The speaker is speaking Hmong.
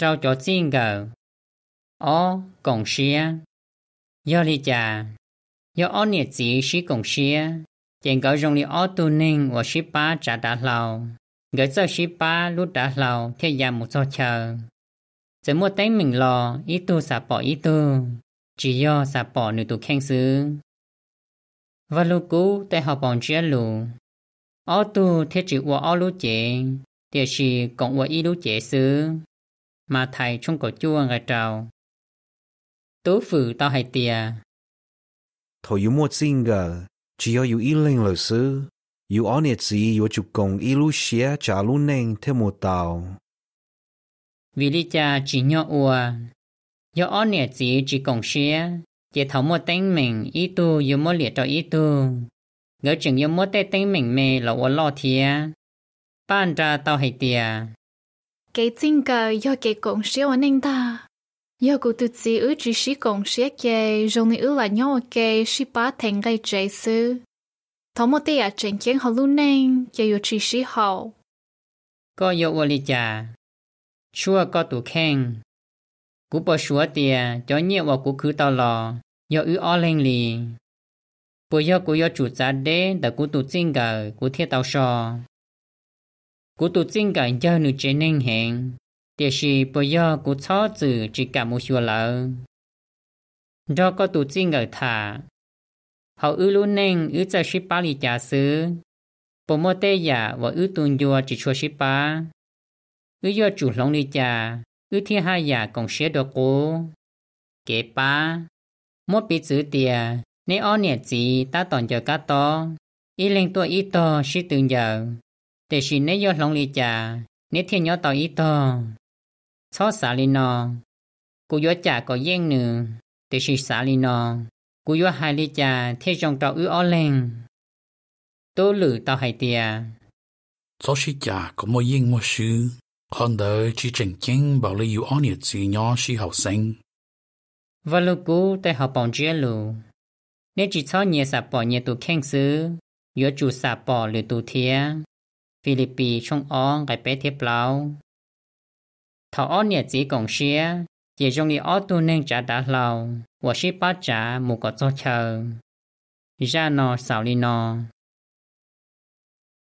Rau cov txij nkawm. Ob, koom siab. Yog li cas? Yog ob niam txiv sib koom siab, ces nkawd zoo li ob tug neeg uas sib pab tsav dav hlau. Nkawd txawj sib pab, lub dav hlau thiaj ya mus txog chaw. Txawm muaj teeb meem los ib tug xam pom ib tug, tsis yog xam pom nws tus kheej xwb. Vaj Lug Kub tej hauv paus ntsiab lus: Ob tug thiaj tsis ua ob lub cev, tiam sis koom ua ib lub cev xwb. Mathais tshooj kaum cuaj nqe rau. Tub Fwm tau hais tias: Thaum yus muaj txij nkawm, tsis yog yus ib leeg lawm xwb, yus ob niam txiv yuav tsum koom ib lub siab tsav lub neej thiaj mus tau. Vim li cas tsim nyog ua? Yog ob niam txiv tsis koom siab, ces thaum muaj teeb meem ib tug yuav muab liam rau ib tug, nkawd tseem yuav muab tej teeb meem me los ua loj thiab. Paj Nra tau hais tias: Kev txij nkawm yog kev koom siab ua neej ntag. Yog kuv tus txiv wb tsis sib koom siab ces zoo li wb lam nyob ua ke sib pab theem nqe tsev xwb. Thaum muaj tej yam tseem ceeb hauv lub neej ces yuav tsis sib haum. Koj yuav ua li cas? Tshuaj koj tus kheej. Kuv puas suav tias cov nyiaj uas kuv khwv tau los yog wb ob leeg li? Puas yog kuv yuav tsum txav deb ntawm kuv tus txij nkawm kuv thiaj tau so? Kuv tus txij nkawm ncawg nws tsev neeg heev, tiam sis puas yog kuv txhob txwm tsis kam mus xyuas lawv? Nrog koj tus txij nkawm tham. Hauv wb lub neej wb txawj sib pab li cas xwb, puas muaj tej yam uas wb tu ncua tsis tshua sib pab? Wb yuav tsum hloov li cas wb thiaj haj yam koom siab dua qub? Kev pab. Muab piv txwv tias neb ob niam txiv tab tom ncaws kab tob, ib leeg tuaj ib tog sib tw ncaws, tiam sis neb yuav hloov li cas neb thiaj nyob tau ib tog? Txhob xav li no: Kuv yuav cam kom yeej nws, tiam sis xav li no: Kuv yuav hais li cas thiaj zoo rau wb ob leeg? Tub Lwm tau hais tias: Txhob sib cam kom muaj yeej muaj swb, qhov ntawd tsis tseem ceeb npaum li yus ob niam txiv nyob sib haum xeeb. Vaj Lug Kub tej hauv paus ntsiab lus: Nej tsis txhob nyias xam pom nyias tus kheej xwb, yuav tsum xam pom lwm tus thiab. Filipis tshooj ob nqe peb thiab plaub. Thaum ob niam txiv koom siab, ces zoo li ob tug neeg tsav dav hlau uas sib pab tsav mus kom txog chaw. Zaj no xaus li no.